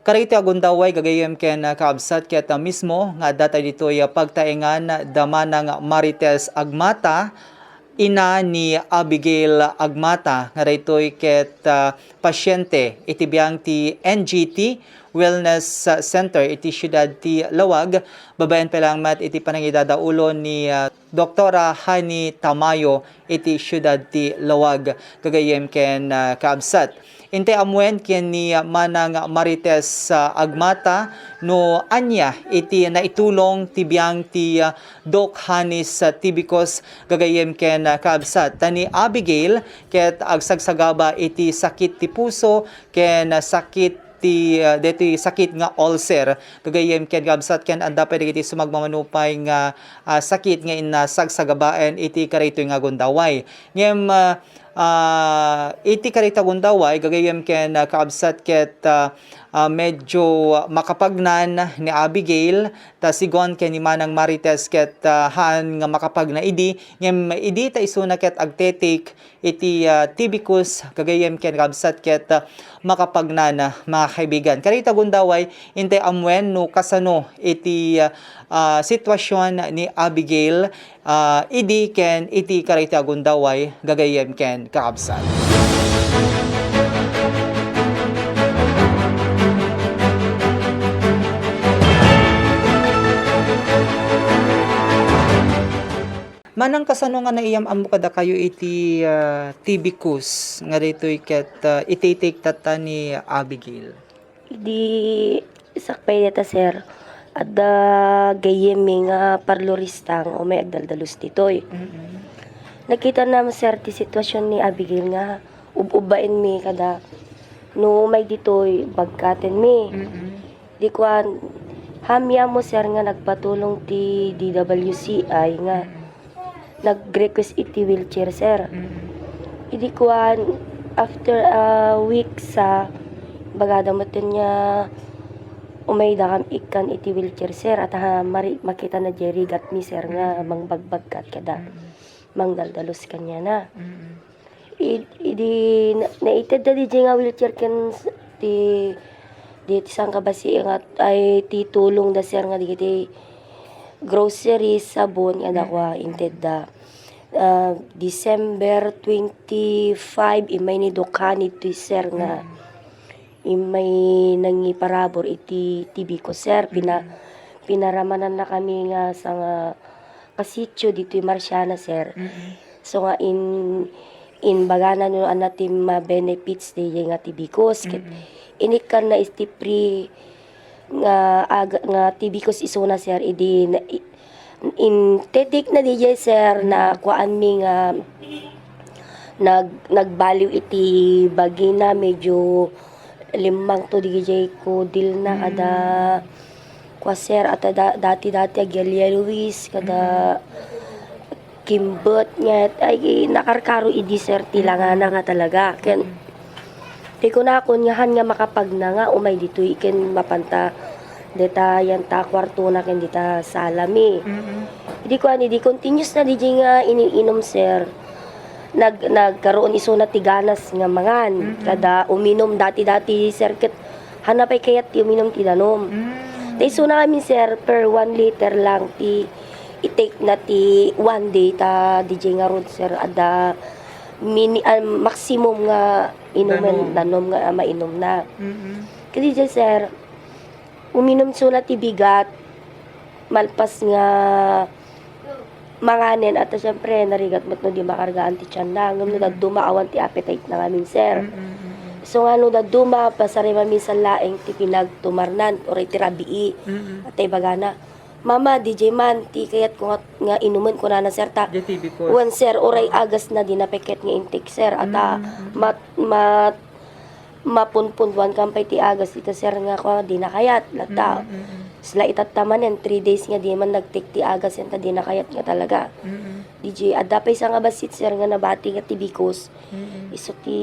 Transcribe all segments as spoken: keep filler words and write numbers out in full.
Kadagiti agundaway, gagayyem ken, ah, kaabsat, ket, ah, mismo nga adda tayo ditoy, ah, pagtaengan da manang Marites Agmata, ina ni Abigail Agmata, nga daytoy ket, ah, pasyente iti biang ti N G T Wellness, ah, Center iti siudad ti Laoag, babaen pay laeng met iti panangidadaulo ni, ah, Doktora Honey Tamayo iti siudad ti Laoag, gagayyem ken, ah, kaabsat. Intay ammoen ken ni Manang Marites, ah, Agmata no ania iti naitulong ti biang ti, ah, Doc Honey's, ah, Tibicus, gagayyem ken, ah, kaabsat. Ta ni Abigail ket agsagsagaba iti sakit ti puso ken, ah, sakit ti, ah, daytoy sakit nga ulcer, gagayyem ken kaabsat, ken adda pay dagiti sumagmamano pay nga, ah, sakit nga inna sagsagabaen iti kadaytoy nga gundaway. Ngem, ah, ah, iti kadaytoy gundaway, gagayyem ken, ah, kaabsat, ket, ah, ah, medyo makapagnan ni Abigail, ta sigun ken ni Manang Marites ket, ah, haan nga makapagna idi, ngem idi ta isuna ket agtetek iti, ah, Tibicus, gagayyem ken kaabsat, ket, ah, makapagnan, ah, mga kaibigan. Kadaytoy gundaway, intay ammoen no kasano iti, ah, ah, sitwasyon ni Abigail, ah, idi ken iti kadaytoy gundaway, gagayyem ken kaabsat. Manang, kasano nga naiyam-ammo kadakayo iti, ah, Tibicus nga daytoy ket, ah, itetek tatta ni Abigail? Idi sakbay dayta, sir, adda gayyemmi nga parlorista nga umay agdaldalus ditoy. Mm-mm. Nakitana, sir, ti sitwasyon ni Abigail nga ub-ubbaenmi kada no umay ditoy, bagkatenmi. Mm-mm. Idi kuan, haanmi ammo, sir, nga nagpatulong ti D W C I nga Mm. nag-request iti wheelchair, sir. Mm. Idi kuan, after a week sa, bagada metten nga umaydakam ikkan iti wheelchair, sir, at, ah, mari-, makitana diay rigatmi, sir, nga Mm. mangbagbagkat kada Mm. mangdaldalus kaniana. Mm. Id-, idi na-, naitedda diay nga wheelchair ken s-, ti, di ti sangkabasi nga, ay, ti tulong da, sir, nga dagiti groceries, sabon, nga dakua, Mm. intedda. Ah, December twenty-five, immay ni Doc Honey ditoy, sir, nga Mm. immay nangiparabur iti Tibicus, sir. Pina-, Mm. pinaramanannakami nga sangkasitio ditoy Marciana, sir. Mm. So nga in-, imbagana no ania ti ma-benefits diay nga Tibicus. Ket Mm. inikkanna iti free nga aga-, nga Tibicus isuna, sir, idi na-, i-, intetekna diay, sir, Mm. nakuaanmi nga nag-, nagbaliw iti bagina, medyo limmangto diay kudilna, Mm. kada kua, sir, at da-, dati-dati agyelyellowish, kada Mm. kimbet nga, ay, nakarkaro idi, sir, ti Mm. langana nga talaga. Ken, Mm. ti kunakon nga haan nga makapagna nga umay ditoy ken mapanta deta yanta kuartona ken dita salami. Mm. Idi kuan, idi continuous na diay nga iniinum, sir. Nag-, nagkaroon isuna ti ganas nga mangan. Mm. Kada uminum dati-dati, sir, ket haanna pay kayat ti uminum ti danum. Mm. Ta isuna ngamin, sir, per one liter lang ti itekna ti one day ta diay ngarud, sir, adda mini-, ah, maximum nga inumen, Danum. danum nga mainumna. Mm. Ket diay, sir, uminum isuna ti bigat, malpas nga manganen, at siyempre, narigat met no di makargaan ti tianna, ngem no Mm. dadduma, awan ti appetite na ngamin, sir. Mm, mm, mm, mm. So nga no dadduma, pasarem amin sa laeng ti pinagtumarnan, uray ti rabii. Mm. At ibagana, "Mama, diay man, ti kayat ko nga, nga inumen," kunana, sir, ta. Diay Tibicus. Wen, sir, uray Ah. agas na di napeket nga intek, sir. Ata, Mm, mm, mm. mat-, mat-, mapunpunduan kan pay ti agas ita, sir, nga kua, di nakayat, latta. Mm, mm, mm. Sla itatta manen, three days nga di man nagtek ti agas, yan ta di nakayat nga talaga. Mm, mm. Diay, adda pay sangkabassit, sir, nga nabati nga Tibicus. Mm, mm. Isu ti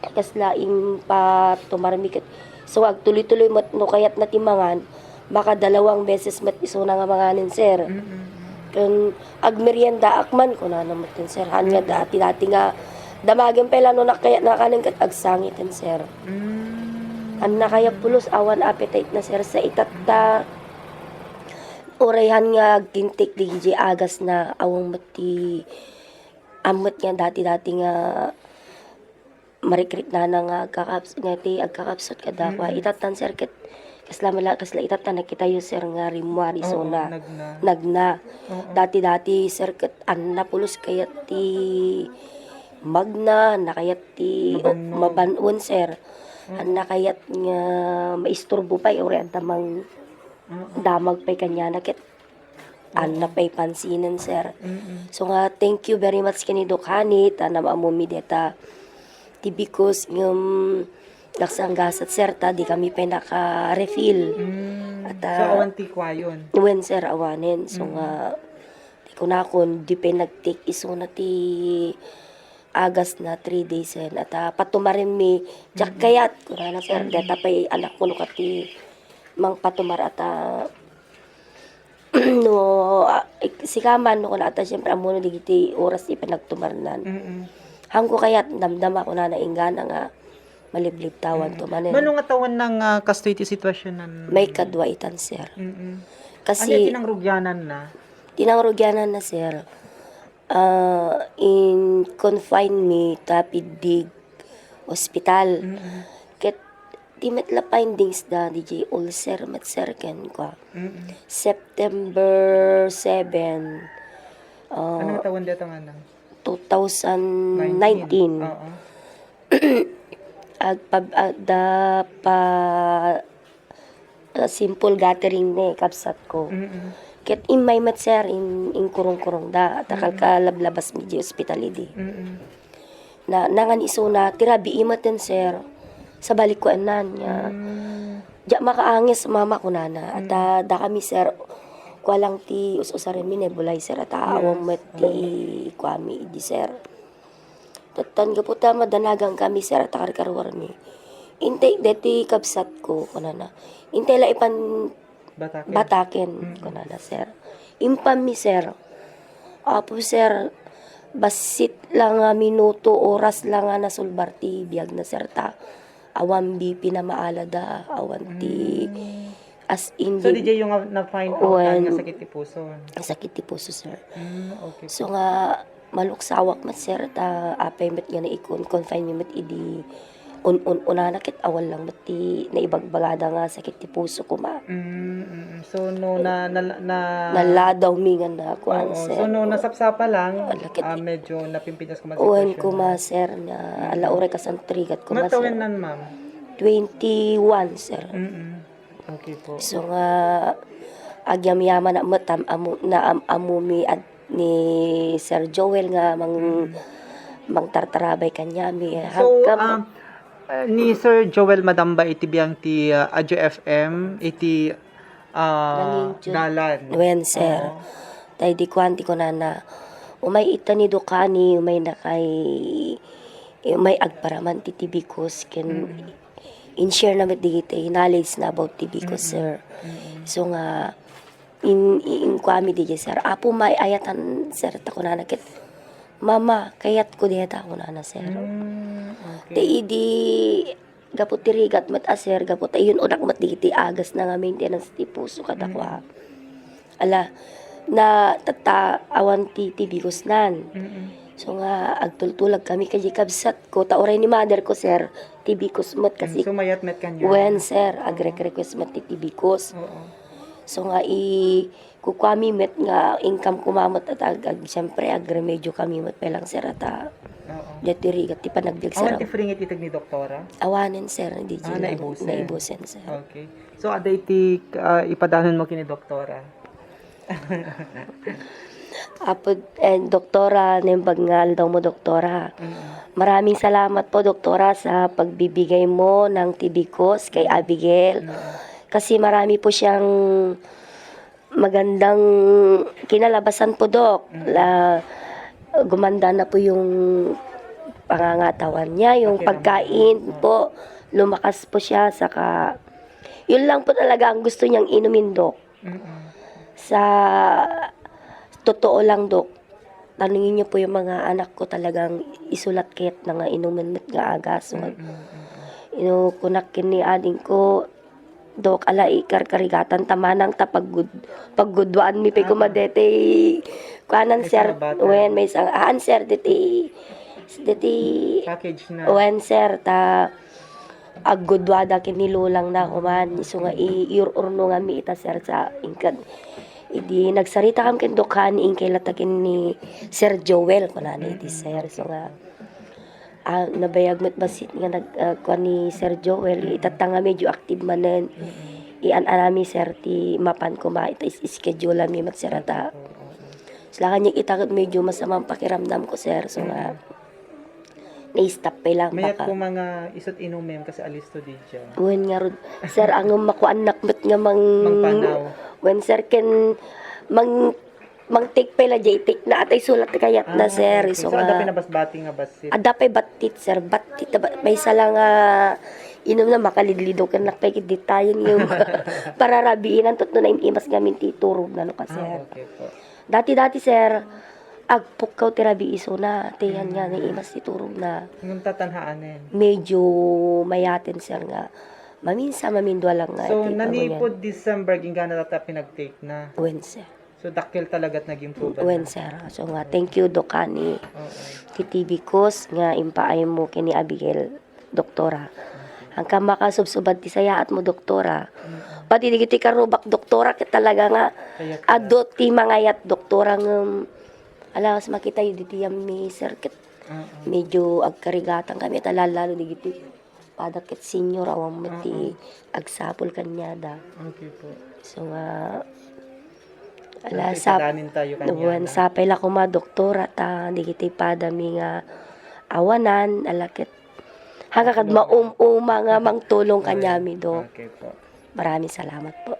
kasla impatumarmi ket, so, agtuloy-tuloy met no kayatna ti mangan, makadalawang beses met isuna nga manganen, sir. Mm, mm, mm. Ken agmeriendaak man, kunana metten, sir. Haan nga Mm. dati-dati nga damagen pay la no nakayat nakanen ket agsangiten, sir. Mm. Annak aya pulos awan appetite na, sir, sa itatta. Uray han nga agkintik diay agas na, awan met ti ammet nga dati-dati nga marikrit nana nga agkakaps-, nga ti agkakapsut kadakua. Mm. Itattan, sir, ket kasla mala-, kasla itatta nakitayo, sir, nga rimmuar Oo, isuna. nagna. Nagna. Oo. Dati-dati, sir, ket anna pulos kayat ti magna, anna kayat ti o-, Mabannog. maban-, wen, sir. Mm. Anna kayat nga maisturbo pay, uray adda mang Oo. damag pay kaniana ket Anna pay pansinen, sir. Mm. So nga, thank you very much ken ni Doc Honey, ta naammomi deta ti bikos ngem nagsanggasat, sir, ta di kami pay naka-refill. Mm. At, So, ah, awan ti kuayon? Wen, sir, awanen. So Mm. nga, ti kunakon, di pay nag-take isuna ti agas na three days, sir. At, ah, patumarenmi, diak Mm. kayat, kunana, sir. Mm. Deta pay anakko no kati mangpatumar at, ah, no, ah, ik-, sika man, no, kuna ta, siyempre, ammono digiti oras ti panagtumarnan. Mm. Hangko kayat, damdama, kunana, inggana nga maliblibtawanto Mm. manen. Mano nga tawen nga kastoy ti sitwasyonan? Maikadua itan, sir. Mm. Kasi Ania ti nangrugiananna? Ti nangrugiananna, sir, ah, in-confine mi ta Piddig Hospital. Mm. Ket Ti met la findings da, diay ulcer met, sir, ken kua. Mm. September seven, ah, Ano nga tawen deta nga na? two thousand nineteen. Oo. Agpab-, adda pa, ah, simple gathering ni kabsatko. Mm. Ket immay met, sir, in-, inkurong-kurong da. Ta Mm. kalkalablabas mi diay ospital idi. Mm. Na, nangan isuna, ti rabii met, sir. Sa balik ko ennan, ya. Mm. Diak makaangis, mama, kunana. Mm. At, ah, dakami, sir, kua lang ti us-usaren mi nebulizer, at, ah, Yes. awan met ti Oo. kuami idi, sir. Tattan gapu ta madanagan kami, sir, at karkaruar mi. Intay, deti kabsat ko, kunana. Intay la ipan Bataken. Bataken, Mm. kunana, sir. Impam mi, sir. Apo, sir, bassit la nga minuto, oras la nga nasulbar ti biag na, sir, ta awan B P na maala da, awan ti Mm. as in So, di- di jayo nga na-find out Wen. nga sakit ti puso? Sakit ti puso, sir. Mm, okay. So nga, maluksawak met, sir, ta apay met nga naikon, confine mi met idi un-, un-, unana ket awan lang met ti naibagbagada nga sakit ti puso koma. Mm, mm. So, no, na, na, na Naladaw mi nga na kuan, Oo, sir. So, no, nasapsapa lang, Ala, ket ah, medyo napimpitas koma Wen sitwasyon koma, na. sir, na Mm. ala uray kasantrigat koma, Matawen sir. nan, ma'am? Twenty-one, sir. Mm. Okay po. So nga, agyamyaman na met am-, amu-, na am-, ammomi at ni Sir Joel nga mang-, Mm. mangtartarabay kaniami. So, Hagkam- um, uh, ni Sir Joel madamba iti biang ti, uh, Adyo F M, iti, uh, Nangin Jud- dalan. Wen, sir. Oo. Tay di kuan ti kunana, umay ita ni Dokani, umay nakay, umay agparaman ti tibikos, ken Mm. in-share na met digiti knowledge na about ti biko, Mm-mm. sir. Mm-mm. So nga, in, in, inkuami diay, sir, "Apo, may ayatan, sir," ta kunana ket, "Mama, kayatko dayta," kunana, sir. Mm, okay. Ta idi, gapu ti rigat met a, sir, gapu ta iyun-unak met digiti agas na nga maintenance ti puso kadakua. Mm. Ala, na, tatta, awan ti, ti bikosnan. Mm-mm. So nga, agtultulag kami kadi kabsat ko, ta uray ni mother ko, sir, ti bikos met kasi. Mm, so mayat met kaniana? Wen, sir, Oo. agre-request met ti, ti bikos. Oo. So nga, i-, kukuami met nga income ko mamet at ag-, ag-, siyempre, agremedyo kami met pay lang, sir, at, ah, Oo. dati rigat ti panagbiag, sir. Awan ti free nga ititeg ni doktora? Awanen, sir, di Ah, jay lang naibusen. naibusen, sir. Okay. So, adda iti, ah, ipadanonmo ken ni doktora? Apo, eh, Doktora, naimbag nga aldawmo, Doktora. Mm. Maraming salamat po, Doktora, sa pagbibigay mo ng tibikos kay Mm. Abigail. Mm. Kasi marami po siyang magandang kinalabasan po, Dok. Mm. La, gumanda na po yung pangangatawan niya, yung Pakiramdam. pagkain Mm. po, lumakas po siya, saka yun lang po talaga ang gusto niyang inumin, Dok. Mm. Sa totoo lang, Dok, tanungin niyo po yung mga anak ko, talagang isulat kayat na nga inumin met nga agas. Mm, mm, mm. Ino, kunak ken ni adingko, "Dok, ala, ikarkarigatan ta manang ta paggud-, pagguduanmi pay koma deti kuanan, sir." Maysa nga bata. Wen, maysa nga, "Aan, sir, deti, deti package na." Wen, sir, ta agguduada ken ni lolangna kuman. Isu nga i-, iur-urnonganmi ita, sir, sa inkad. Idi nagsaritakam ken Doc Honey, inkay latta ken ni Sir Joel, kunana iti, sir. Isu nga, ah, nabayag met bassit nga nag-, ah, kuan ni Sir Joel, itatta nga medyo active manen. Ian-anami, sir, ti mapan koma, ita is-, scheduleanmi met, sir, ata. Saka ket ita ket medyo masama pakiramdamko, sir. So nga, na-stop pay lang. Mayat baka koma nga isut inumem kasi alisto di dyan. Wen ngarud, sir, angem makuannak met nga mang-, mangpanaw. Wen, sir, ken mang-, mang-take pay la jay take na atay sulat kayat na, sir. Ah, okay. So, so, adda pay nabasbati nga bassit? Adda pay battit, sir. Battit, ba-, maysa lang nga inumna, makalidlido ken lakpay ket detayen nga pararabiinan, tutno na im-imas ngamin ti turogna, no, ka, sir. Ah, okay po. Dati-dati, sir, agpukkaw ti rabii isuna, ti yan nga, mm, naimas ti turogna. Ngem tatta haanen? Medyo mayaten, sir, nga maminsan, mamindua lang nga. So, ti nanipod December, inggana tatta pinag-take na? Wen, sir. So, dakkel talaga ti nag-improve na? Wen, sir. So nga, thank you, Doc Honey. Oo. Ti T V Kus nga impaaymo ken ni Abigail. Doktora. Haanka makasubsubad ti sayaatmo, Doktora. Mm. Pati dagiti karrubak, Doktora, ket talaga nga adu ti mangayat, Doktora, ngem ala, kas makitayo ditoy a mi, sir, ket medyo agkarigatan kami, ta lalo dagiti pada ket senior, awan met ti agsapul kaniada. Okay po. So nga, ala, sap-, sapay la koma, Doktora, ta dagiti padami nga awanan, ala ket Haanka kad maum-uma nga mangtulong kaniami, Dok. Okay po. Maraming salamat po.